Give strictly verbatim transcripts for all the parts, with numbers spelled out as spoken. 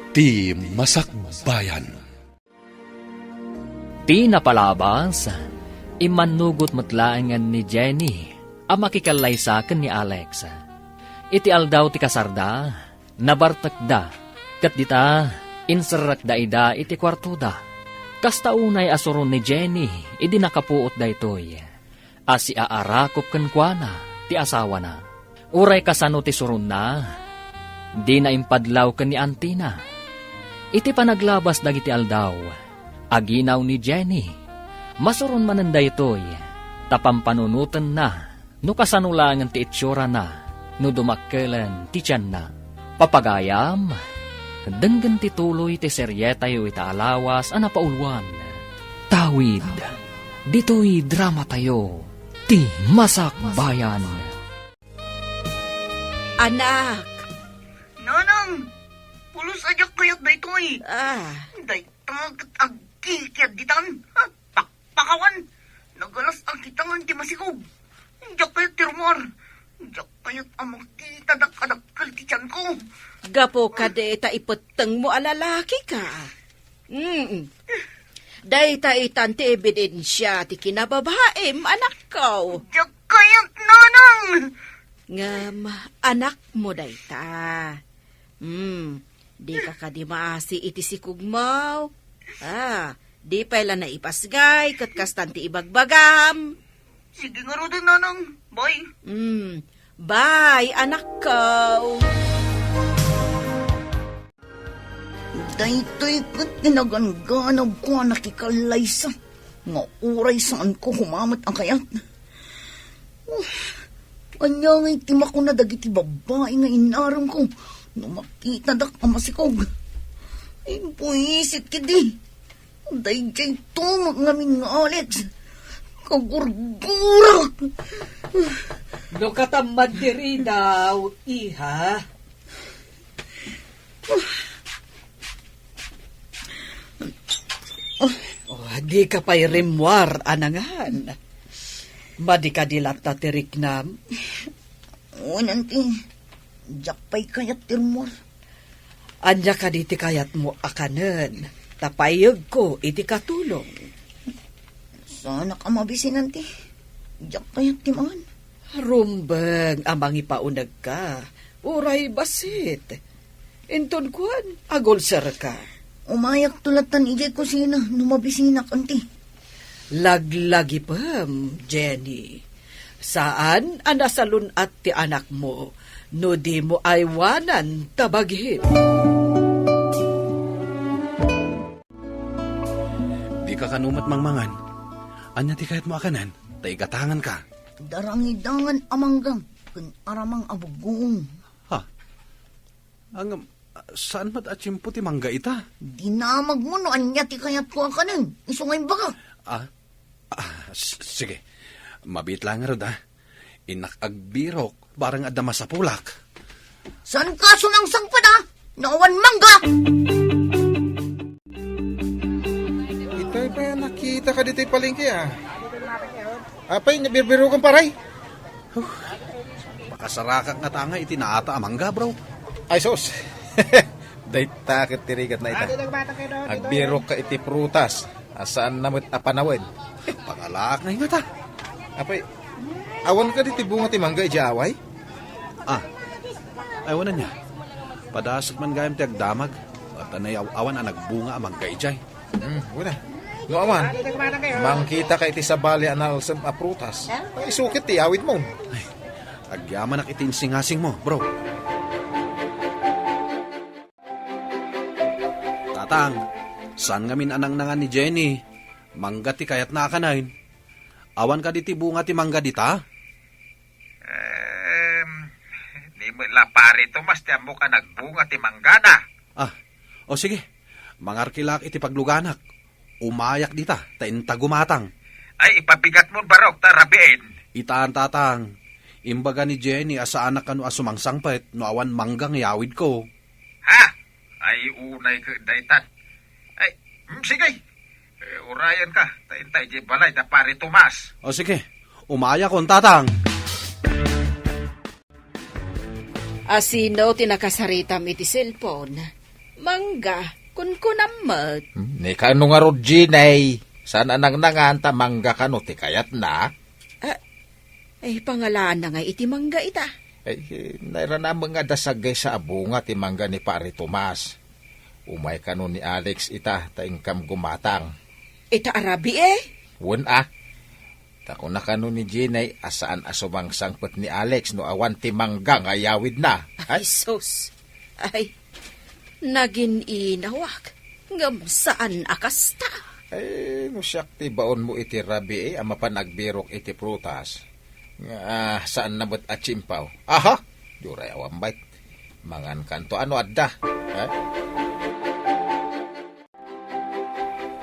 Ti Masakbayan. Ti napalabas, immannugot met laengen ni Jenny a makikallaysa ken ni Alex. Iti aldaw ti kasarda, nabartekda, ket dita, inserrekda ida iti kuartoda. Kasta unay a suron ni Jenny idi nakapuot daytoy a siaarakop kenkuana ti asawana. Uray kasano ti suronna, dina impadlaw ken ni antina. Iti panaglabas dagiti aldaw, aginaw ni Jenny. Masuron manen daytoy, ta pampanunotenna no kasano laengen ti itsurana no dumakkelen ti tianna. Papagayam, denggen ti tuloy ti serietayo ita a lawas a napauluan. Tawid, ditoy dramatayo, Ti Masakbayan. Anak! Nanang! Pulos a diak kayat daytoy! Ah. Dayta ket agkikiad ditan! Ha? Pakpakawan! Nagalas a kitangan ti masikog! Diak kayat ti rummuar! Diak kayat a makitadak a dakkel ti tianko! Gapu kadi ta ipettengmo a lalaki ka. Mm. Dayta itan ti ebidensia ti kinababaim, anakko. Diak kayat, nanang! Ngem, anakmo dayta. Mm. Dika kadi maasi iti sikogmo. Ah, di pay la naipasgay ket kastan ti ibagbagam. Sige ngaruden, nanang. Bye. Mm. Bye, anakko. Daytoy ket ti naganganabko a nakikallaysa nga uray saanko koma met a kayat. Uf, ania ngay ti makuna dagiti babbai nga inaremko no makitadak a masikog? Imbuisit ketdi. Daydiay tumeng ngamin nga Alex. Kagurgurak. No katamman ti ridaw, iha. Oh, dika pay rimmuar a nangan. Madi kadi latta ti riknam? Wen, anti. Diak pay kayat ti rimmuar. Ania kadi ti kayatmo a kanen? Ta payegko iti katulong. Saanak a mabisin, anti. Diak kayat ti mangan. Rumbeng a mangipaunegka, uray bassit. Inton kuan, agulserka. Umayakto lattan idiay kusina no mabisinak, anti. Laglagipem, Jenny. Saan a nasalun-at ti anakmo no dimo aywanan ta bagim. Dika kano met mangmangan. Ania ti kayatmo a kanen? Ta igatanganka. Darangidangan a mangga ken aramang a buggoong. Ha? Ngem, saan met a tiempo ti mangga ita? Dinamagmo no ania ti kayatko a kanen, isu nga imbaga. Ah? Ah, s-, sige. Mabiit laeng ngarud, ah. Innak agbirok, barang adda masapulak. Saanka sumangsangpet, ah? No awan mangga! Itay pay a nakitaka ditoy palengke, ah. Apay, nabirbirokan, paray? Huh. Makasarakak ngata nga iti naata a mangga, bro. Ay, sus. Dayta ket ti rigatna ita. Agbirokka iti prutas a saanna met a panawen. Pangalaak ngay ngata. Apay, awan kadi ti bunga ti mangga idiay away? Ah, ay, awan ania. Padasek man gayam ti agdamag. Ta nayaw-awan a nagbunga a mangga idiay. Hmm, wen a. No awan, mangkitaka iti sabali a nalsem a prutas. Ay, isukit ti awidmo. Ay, agyamanak iti insingasingmo, bro. Tatang, saan ngamin a nangnangan ni Jenny? Mangga ti kayatna a kanen. Awan kadi ti bunga ti mangga dita? Em, ni met la Pare Tomas ti ammok a nagbunga ti manggana. Ah, o sige. Mangarkilaak iti pagluganak. Umayak dita, ta inta gumatang. Ay, ipabigatmon, barok, ta rabiin. Itan, tatang. Imbaga ni Jenny a saanak kano a sumangsangpet no awan mangga nga iyawidko. Ha? Ay, unay ket daytan. Ay, mm, sige. Eh, urayanka, ta inta idiay balay da Pare Tomas. O sige, umayakon, tatang. Asino ti nakasaritam iti cellphone? Mangga, kunkunam met. Hmm, ni kano ngarud, Jenny? Saan a nangnangan ta mangga kano ti kayatna? Ah, ay, pangalaanna nga iti mangga ita. Ay, nairana met nga adda saggaysa a bunga ti mangga ni Pare Tomas. Umay kano ni Alex ita, ta inkam gumatang. Ita a rabii, eh? Wen a. Ta kuna kano ni Jenny a saan a sumangsangpet ni Alex no awan ti mangga nga iyawidna. Ay, ay, sus. Ay, nagin-inawak. Ngem saan a kasta. Ay, no siak ti baonmo iti rabii a mapan agbirok iti prutas, nga, ah, saan na met a tsimpaw. Aha! Diyoray awan bait. Mangan kanto ano adda. Ha?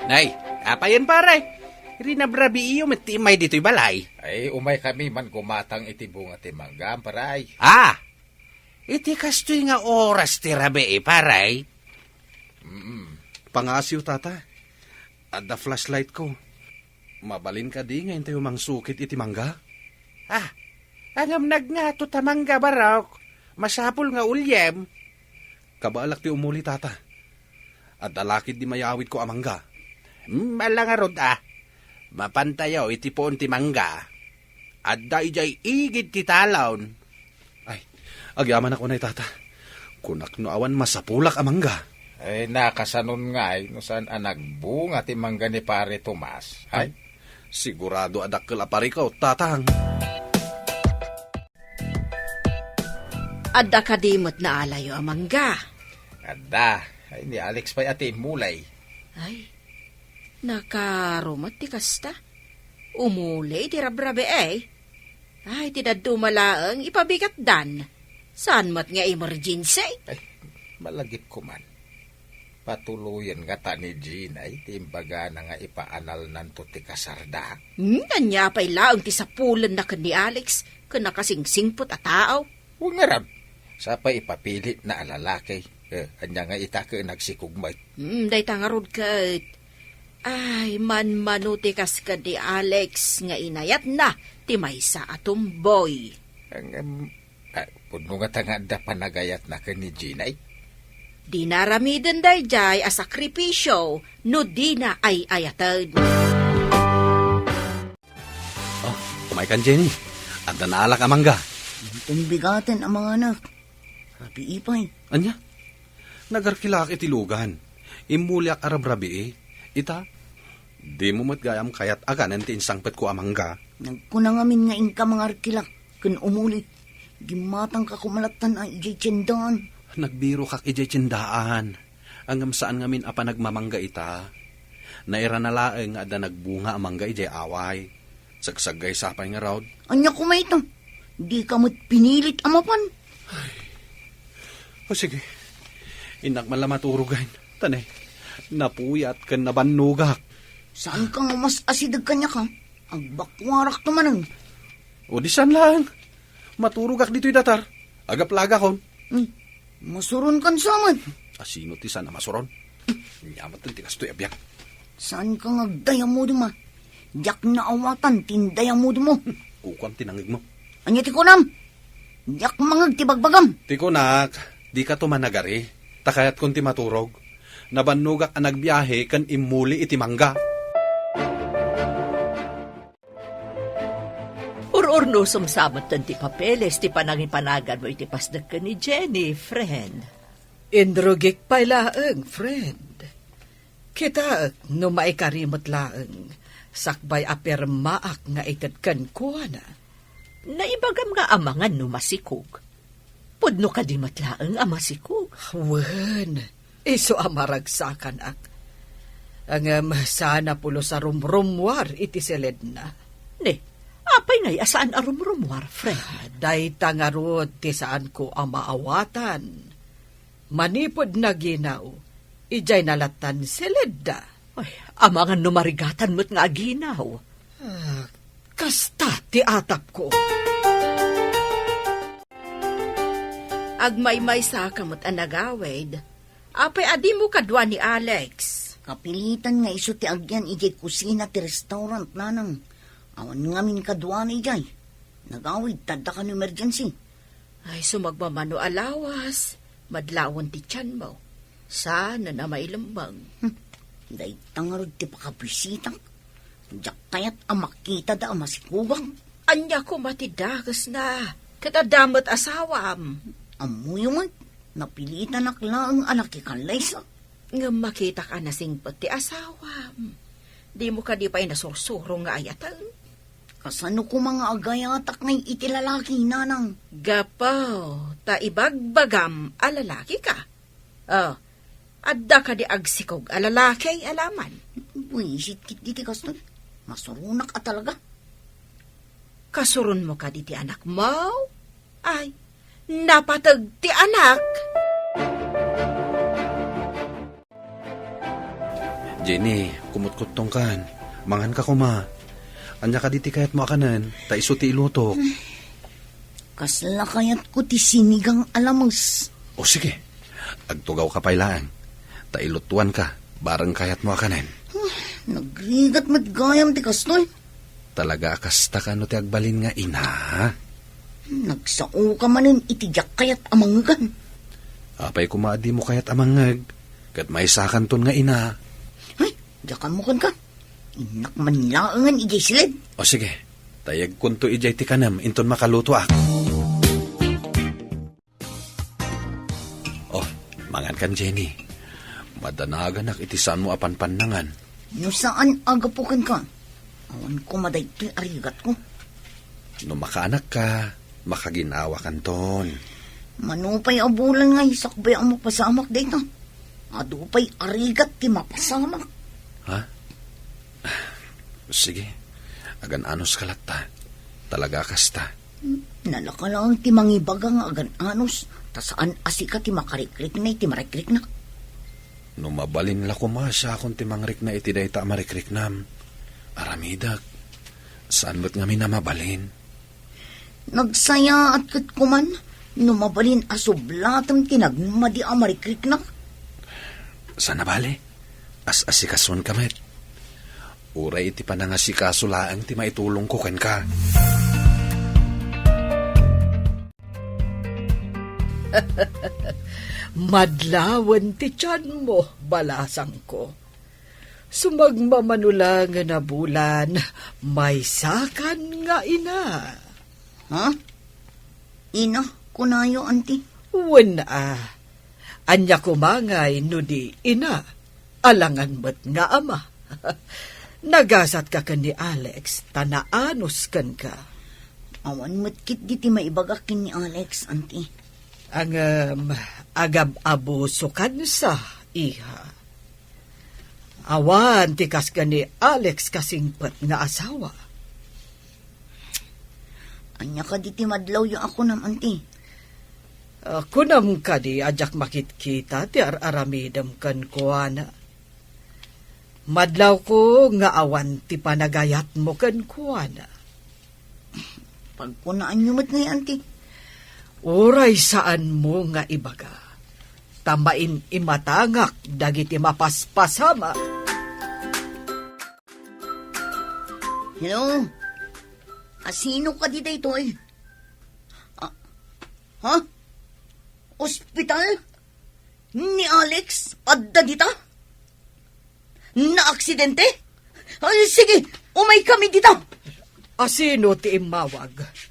Nay, apayen, pare? Rinabrabiiyo met ti immay ditoy balay. Ay, umay kami man gumatang iti bunga ti mangga, pare. Ah! Iti kastoy nga oras ti rabii, pare? Mm. Pangasiw, tata. Adda flashlight ko. Mabalin kadi nga intayo mangsukit iti mangga? Ah, angam nagngato ta mangga, barok. Masapul nga uliem. Kabaelak ti umuli, tata. Adda lakid di mayawidko a mangga. Hmm, ala ngarud, ah. Mapantayo iti puon ti mangga. Adda idiay igid ti talon. Ay, agyamanak unay, tata. Kunak no awan masapulak a mangga. Ay, nakasanon ngay no saan a nagbunga ti mangga ni Pare Tomas. Ay, ay, sigurado a dakkel a parikot, tatang. Adda kadi met naalayo a mangga? Adda. Ay, ni Alex pay a ti immuli. Ay, nakaro met ti kasta. Umuli ti rabrabii, eh. Ay, ti dadduma laeng ipabigatdan. Saan met nga emergency? Ay, malagipko man. Patuloyen ngata ni Jenny ti imbagana nga ipaanalnanto ti kasarda. Hmm, ania pay laeng ti sapulenna ken ni Alex ken nakasingsingpet a tao? Wen ngarud, sapay ipapilitna a lalaki. Eh, ania nga ita ket nagsikog met? Hmm, dayta ngarud ket. Ay, manmano ti kas ken ni Alex nga inayatna ti maysa a tomboy. Ang, em, ah, pudno ngata nga adda panagayatna ken ni Jenny? Dina aramiden daydiay a sakripisio no dina ay-ayaten. Oh, umaykan, Jenny. Adda naalak a mangga. Inton bigaten a manganak. Rabii pay. Ania? Nagarkilaak iti lugan. Immuliak a rabrabii. Ita, dimo met gayam kayat aganen ti insangpetko a mangga. Nagkuna ngamin nga inka mangarkilak ken umuli. Gimmatangka koma lattan a idiay tiendaan. Nagbirokak idiay tiendaan. Ngem saan ngamin a panagmamangga ita. Nairana laeng nga adda nagbunga a mangga idiay away. Sagsaggaysa pay ngarud. Ania koma ita? Dika met pinilit a mapan? Ay. O sige. Innak man la maturog, ay. Ta ne, napuyat ken nabannogak. Saan ka nga mas asideg kaniak, ha? Agbakuarakto manen. O di saan laeng. Maturogak ditoy datar. Agaplagakon. Hmm. Masuronkan sa met. Asino ti saan a masuron? Ania met ti kastoy a biag. Saan ka nga agdayamudem, a? Diak naawatan ti indayamudem mo. Kukuam ti nangegmo. Ania ti kunam? Diak mangeg ti bagbagam. Ti kunak, dika to managari. Ta kayatkon ti maturog. Nabannogak a nagbiahe ken immuli iti mangga. Ur-urnosem sa metten ti papeles ti panangipanaganmo iti pasdek ken ni Jenny, friend. Inrugik pay laeng, friend. Kitaek no maikari met laeng, sakbay a pirmaak nga ited kenkuana. Naibagam nga amangan no masikog. Pudno kadi met laeng a masikog? Wen, isu a maragsakanak. Ngem saan a pulos a rumrummuar iti siledna. Ne, apay ngay a saan a rumrummuar, friend? Dayta ngarud ti saanko a maawatan. Manipud naginaw, idiay nalattan siledda. Ay, amangan no marigatan met nga aginaw. Ah, kasta ti atapko. Agmaymaysa ka met a nagawid. Apay a dimo kadua ni Alex? Kapilitan nga isu ti agyan idiay kusina ti restaurant, nanang. Awan ngamin kaduana idiay. Nagawid, tadda kano emergency. Ay, sumagmamano a lawas, madlawen ti tianmo. Saan a mailemmeng. Hmm. Dayta ngarud ti pakabisitak. Diak kayat a makitada a masikugak. Ania koma ti dakesna? Ket adda met asawam. Ammoyo met, napilitanak laeng a nakikallaysa. Ngem makitak a nasingpet ti asawam. Dimo kadi pay nasursuro nga ayaten? Kasano koma nga agayatak ngay iti lalaki, nanang? Gapu ta ibagbagam a lalaki ka. Oh, adda kadi agsikog a lalaki a laman? Buisit ketdi ti kastoy. Masuronak a talaga. Kasuronmo kadi ti anakmo? Ay, napateg ti anak. Jenny, kumutkuttongkan. Manganka koma. Ania kadi ti kayatmo a kanen? Ta isu ti ilutok. Kasla kayatko ti sinigang a lames. O sige, agtugawka pay laeng. Ta ilutuanka, bareng kayatmo a kanen. Nagrigat met gayam ti kastoy. Talaga a kasta kano ti agbalin nga ina? Nagsaoka manen iti diak kayat a mangngegan. Apay koma a dimo kayat a mangngeg, ket maysakanton nga ina. Ay, diak ammo kenka. Innak man laengen idiay siled. O sige, tayegkonto idiay ti kanem inton makalutoak. Oh, mangankan, Jenny. Madanaganak iti saanmo a panpannangan. No saan a gapu kenka, awan koma daytoy a rigatko. No makaanakka, makaginawakanton. Mano pay a bulan nga sakbay a mapasamak dayta? Adu pay a rigat ti mapasamak. Ha? Sige, agan-anos ka latta. Talaga a kasta. Nalaka laeng ti mangibaga nga agan-anos, ta saan a sika ti makarikrikna iti marikriknak. No mabalin la koma siakon ti mangrikna iti dayta a marikriknam, aramidek. Saan met ngamin a mabalin. Nagsayaat ket kuman no mabalin a sublatem ti nagmadi a marikriknak. Saan a bale, as-asikasuenka met. Uray iti panangasikaso laeng ti maitulongko kenka. Madlawen ti tianmo, balasangko. Sumagmamano laengen a bulan, maysakan nga ina. Ha? Ina, kunayo, anti? Wen a. Ania koma ngay no di ina, alangan met nga ama. Nagasatka ken ni Alex, ta naanos kenka. Awan met ketdi ti maibagak ken ni Alex, anti. Ngem, agab-abusokansa, iha. Awan ti kas ken ni Alex kasingpet nga asawa. Ania kadi ti madlawyo a kunam, anti? Ah, kunam kadi a diak makitkita ti ar-aramidem kenkuana? Madlawko nga awan ti panagayatmo kenkuana. Pagkunaanyo met ngay, anti? Uray saanmo nga ibaga, ta main-imatangak dagiti mapaspasamak. Hello? Asino kadi daytoy? Ah, ha? Ospital? Ni Alex, adda dita? Naaksidente? Ay, sige, umay kami dita. Asino ti immawag?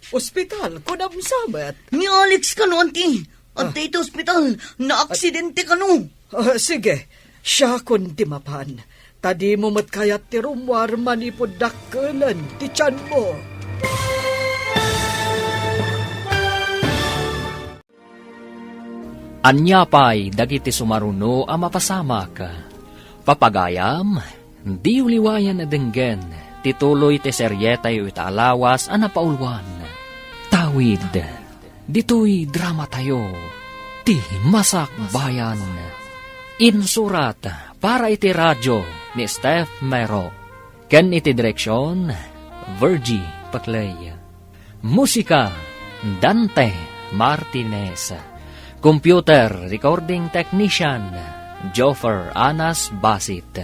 Ospital, kunam sa met. Ni Alex kano, anti. Adda iti ospital, naaksidente kano. Ah, sige, siakon ti mapan. Ta dimo met kayat ti rummuar manipud dakkelen ti tianmo. Ania pay dagiti sumaruno a mapasamak? Papagayam, diyo liwayan a denggen ti tuloy ti serietayo ita a lawas a napauluan. Tawid, ditoy dramatayo, Ti Masakbayan. Insurat para iti radio ni Steph Mero. Ken iti direksion, Virgie Paclay. Musika, Dante Martinez. Computer Recording Technician, Joffer Anas Basit.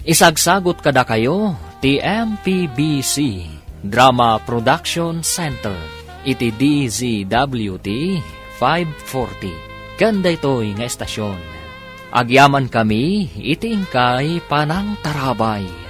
Isagsagut kadakayo ti M P B C Drama Production Center iti D Z W T five forty. Ken daytoy nga estasion, Agyamankami iti inkay panangtarabay.